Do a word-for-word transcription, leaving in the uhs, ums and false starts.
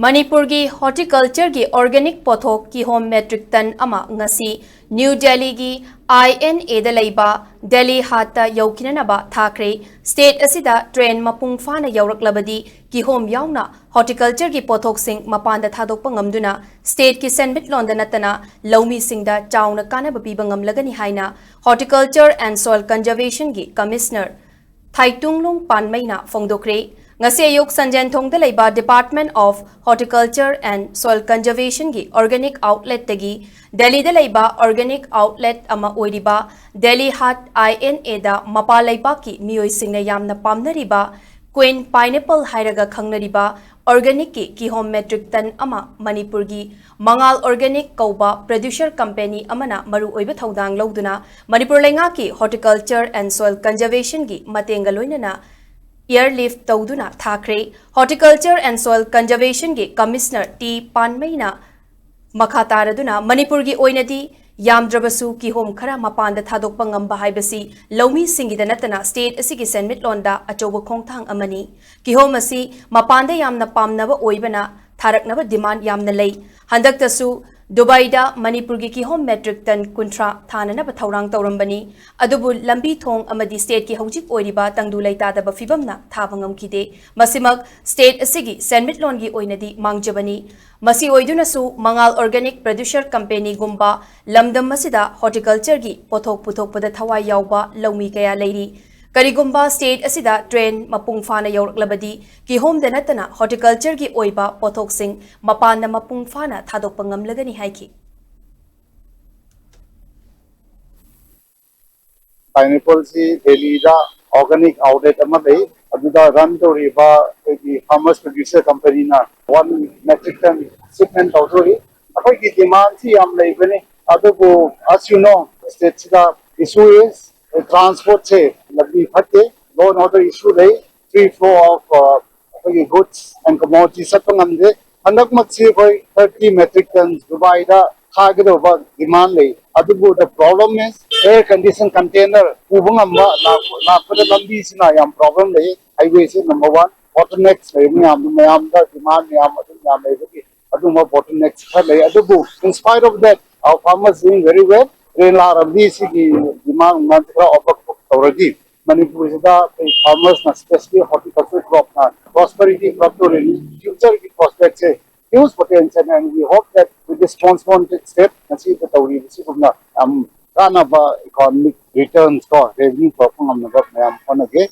ꯃꯅꯤꯄꯨꯔꯒꯤ ꯍꯣꯔꯇꯤꯀꯜꯆꯔꯒꯤ ꯑꯣꯔꯒꯥꯅꯤꯛ ꯄꯣꯠꯊꯣꯛ ꯀꯤꯍꯣꯝ ꯃꯦꯇ꯭ꯔꯤꯛ ꯇꯟ ꯑꯃ ꯉꯁꯤ ꯅ꯭ꯌꯨ ꯗꯦꯜꯂꯤꯒꯤ ꯑꯥꯏ ꯑꯦꯟ ꯑꯦꯗ ꯂꯩꯕ ꯗꯦꯜꯂꯤ ꯍꯥꯠꯇ ꯌꯧꯈꯤꯅꯅꯕ ꯊꯥꯈ꯭ꯔꯦ꯫ ꯁ꯭ꯇꯦꯠ ꯑꯁꯤꯗ ꯇ꯭ꯔꯦꯟ ꯃꯄꯨꯡ ꯐꯥꯅ ꯌꯧꯔꯛꯂꯕꯗꯤ ꯀꯤꯍꯣꯝ ꯌꯥꯎꯅ ꯍꯣꯔꯇꯤꯀꯜꯆꯔꯒꯤ ꯄꯣꯠꯊꯣꯛꯁꯤꯡ ꯃꯄꯥꯟꯗ ꯊꯥꯗꯣꯛꯄ ꯉꯝꯗꯨꯅ ꯁ꯭ꯇꯦꯠꯀꯤ ꯁꯦꯟꯃꯤꯠꯂꯣꯟꯗ ꯅꯠꯇꯅ ꯂꯧꯃꯤꯁꯤꯡꯗ ꯆꯥꯎꯅ ꯀꯥꯟꯅꯕ ꯄꯤꯕ ꯉꯝꯂꯒꯅꯤ ꯍꯥꯏꯅ ꯍꯣꯔꯇꯤꯀꯜꯆꯔ ꯑꯦꯟ ꯁꯣꯏꯜ ꯀꯟꯖꯔꯕꯦꯁꯟꯒꯤ ꯀꯃꯤꯁꯅꯔ ꯊꯥꯏꯇꯨꯡꯂꯨꯡ ꯄꯥꯟꯃꯩꯅ ꯐꯣꯡꯗꯣꯛꯈ꯭ꯔꯦ꯫ ꯉꯁꯤ ꯑꯌꯨꯛ ꯁꯟꯖꯦꯟꯊꯣꯡꯗ ꯂꯩꯕ Department of Horticulture and Soil Conservationꯒꯤ organic outletꯇꯒꯤ ꯗꯦꯜꯂꯤꯗ ꯂꯩꯕ organic outlet ꯑꯃ ꯑꯣꯏꯔꯤꯕ ꯗꯦꯜꯂꯤ ꯍꯥꯠ ꯑꯥꯏ ꯑꯦꯟ ꯑꯦꯗ ꯃꯄꯥꯟ ꯂꯩꯕꯥꯛꯀꯤ ꯃꯤꯑꯣꯏꯁꯤꯡꯅ ꯌꯥꯝꯅ ꯄꯥꯝꯅꯔꯤꯕ Queen Pineapple ꯍꯥꯏꯔꯒ ꯈꯪꯅꯔꯤꯕ organicꯀꯤ ꯀꯤꯍꯣꯝ ꯃꯦꯇ꯭ꯔꯤꯛ ꯇꯟ ꯑꯃ ꯃꯅꯤꯄꯨꯔꯒꯤ ꯃꯉꯥꯜ Organic ꯀꯧꯕ producer company ꯑꯃꯅ ꯃꯔꯨꯑꯣꯏꯕ ꯊꯧꯗꯥꯡ ꯂꯧꯗꯨꯅ ꯃꯅꯤꯄꯨꯔ ꯂꯩꯉꯥꯛꯀꯤ Horticulture and Soil Conservationꯒꯤ ꯃꯇꯦꯡꯒ ꯂꯣꯏꯅꯅ airlift ꯇꯧꯗꯨꯅ ꯊꯥꯈ꯭ꯔꯦ꯫ Horticulture and Soil Conservationꯒꯤ Commissioner ꯇꯤ ꯄꯥꯟꯃꯩꯅ ꯃꯈꯥ ꯇꯥꯔꯗꯨꯅ ꯃꯅꯤꯄꯨꯔꯒꯤ ꯑꯣꯏꯅꯗꯤ ꯌꯥꯝꯗ꯭ꯔꯕꯁꯨ ꯀꯤꯍꯣꯝ ꯈꯔ ꯃꯄꯥꯟꯗ ꯊꯥꯗꯣꯛꯄ ꯉꯝꯕ ꯍꯥꯏꯕꯁꯤ ꯂꯧꯃꯤꯁꯤꯡꯒꯤꯗ ꯅꯠꯇꯅ ꯁ꯭ꯇꯦꯠ ꯑꯁꯤꯒꯤ ꯁꯦꯟꯃꯤꯠꯂꯣꯟꯗ ꯑꯆꯧꯕ ꯈꯣꯡꯊꯥꯡ ꯑꯃꯅꯤ꯫ ꯀꯤꯍꯣꯝ ꯑꯁꯤ ꯃꯄꯥꯟꯗ ꯌꯥꯝꯅ ꯄꯥꯝꯅꯕ ꯑꯣꯏꯕꯅ ꯊꯥꯔꯛꯅꯕ demand ꯌꯥꯝꯅ ꯂꯩ꯫ ꯍꯟꯗꯛꯇꯁꯨ ꯗꯨꯕꯥꯏꯗ ꯃꯅꯤꯄꯨꯔꯒꯤ ꯀꯤꯍꯣꯝ ꯃꯦꯇ꯭ꯔꯤꯛ ꯇꯟ ꯀꯨꯟꯊ꯭ꯔꯥ ꯊꯥꯅꯅꯕ ꯊꯧꯔꯥꯡ ꯇꯧꯔꯝꯕꯅꯤ꯫ ꯑꯗꯨꯕꯨ ꯂꯝꯕꯤ ꯊꯣꯡ ꯑꯃꯗꯤ ꯁ꯭ꯇꯦꯠꯀꯤ ꯍꯧꯖꯤꯛ ꯑꯣꯏꯔꯤꯕ ꯇꯪꯗꯨ ꯂꯩꯇꯥꯗꯕ ꯐꯤꯕꯝꯅ ꯊꯥꯕ ꯉꯝꯈꯤꯗꯦ꯫ ꯃꯁꯤꯃꯛ ꯁ꯭ꯇꯦꯠ ꯑꯁꯤꯒꯤ ꯁꯦꯟꯃꯤꯠꯂꯣꯟꯒꯤ ꯑꯣꯏꯅꯗꯤ ꯃꯥꯡꯖꯕꯅꯤ꯫ ꯃꯁꯤ ꯑꯣꯏꯗꯨꯅꯁꯨ ꯃꯉꯥꯜ Organic Producer Companyꯒꯨꯝꯕ ꯂꯝꯗꯝ ꯑꯁꯤꯗ ꯍꯣꯔꯇꯤꯀꯜꯆꯔꯒꯤ ꯄꯣꯠꯊꯣꯛ ꯄꯨꯊꯣꯛꯄꯗ ꯊꯋꯥꯏ ꯌꯥꯎꯕ ꯂꯧꯃꯤ ꯀꯌꯥ ꯂꯩꯔꯤ꯫ ꯀꯔꯤꯒꯨꯝꯕ ꯁ꯭ꯇꯦꯠ ꯑꯁꯤꯗ ꯇ꯭ꯔꯦꯟ ꯃꯄꯨꯡ ꯐꯥꯅ ꯌꯧꯔꯛꯂꯕꯗꯤ ꯀꯤꯍꯣꯝꯗ ꯅꯠꯇꯅ ꯍꯣꯔꯇꯤꯀꯜꯆꯔꯒꯤ ꯑꯣꯏꯕ ꯄꯣꯠꯊꯣꯛꯁꯤꯡ ꯃꯄꯥꯟꯗ ꯃꯄꯨꯡ ꯐꯥꯅ ꯊꯥꯗꯣꯛꯄ ꯉꯝꯂꯒꯅꯤ ꯍꯥꯏꯈꯤ꯫ Pineappleꯁꯤ ꯗꯦꯜꯂꯤꯗ organic outlet ꯑꯃ ꯂꯩ, ꯑꯗꯨꯗ run ꯇꯧꯔꯤꯕ ꯑꯩꯈꯣꯏꯒꯤ farmers producer companyꯅ one metric ton shipment ꯇꯧꯗꯣꯔꯤ꯫ ꯑꯩꯈꯣꯏꯒꯤ demandꯁꯤ ꯌꯥꯝ ꯂꯩꯕꯅꯤ, ꯑꯗꯨꯕꯨ as you know stateꯁꯤꯗ issue is transportꯁꯦ ꯂꯝꯕꯤ ꯐꯠꯇꯦ, law and order issue ꯂꯩ, free flow of ꯑꯩꯈꯣꯏꯒꯤ goods and commodities ꯆꯠꯄ ꯉꯝꯗꯦ꯫ ꯍꯟꯗꯛꯃꯛꯁꯤ ꯑꯩꯈꯣꯏ thirty metric tons ꯗꯨꯕꯥꯏꯗ ꯊꯥꯒꯗꯧꯕ demand ꯂꯩ, ꯑꯗꯨꯕꯨ the problem is air condition container ꯄꯨꯕ ꯉꯝꯕ ꯂꯥꯛꯄ- ꯂꯥꯛꯄꯗ ꯂꯝꯕꯤꯁꯤꯅ ꯌꯥꯝ problem ꯂꯩ꯫ Highwayꯁꯤ number one bottlenecks ꯂꯩ, ꯃꯌꯥꯝꯗꯨ ꯃꯌꯥꯝꯗ demand ꯃꯌꯥꯝ ꯑꯗꯨꯝ ꯌꯥꯝ ꯂꯩꯕꯒꯤ ꯑꯗꯨꯒꯨꯝꯕ bottleneck ꯈꯔ ꯂꯩ꯫ ꯑꯗꯨꯕꯨ in spite of that, our farmers doing very well. Train ꯂꯥꯛꯂꯕꯗꯤ ꯁꯤꯒꯤ demand ꯈꯔ overcome ꯇꯧꯔꯗꯤ ꯃꯅꯤꯄꯨꯔꯁꯤꯗ ꯑꯩꯈꯣꯏ farmers ꯅ, specially horticulture crop ꯅ, prosperity crop ꯇꯧꯔꯤꯅꯤ꯫ Future ꯒꯤ prospect say huge potential, and we hope that with this transformative step ꯉꯁꯤꯗ ꯇꯧꯔꯤꯕ ꯁꯤꯒꯨꯝꯅ ꯌꯥꯝ ꯀꯥꯟꯅꯕ economic returns ꯀꯣ, revenue ꯄꯨꯔꯛꯄ ꯉꯝꯅꯕ ꯃꯌꯥꯝ ꯍꯣꯠꯅꯒꯦ꯫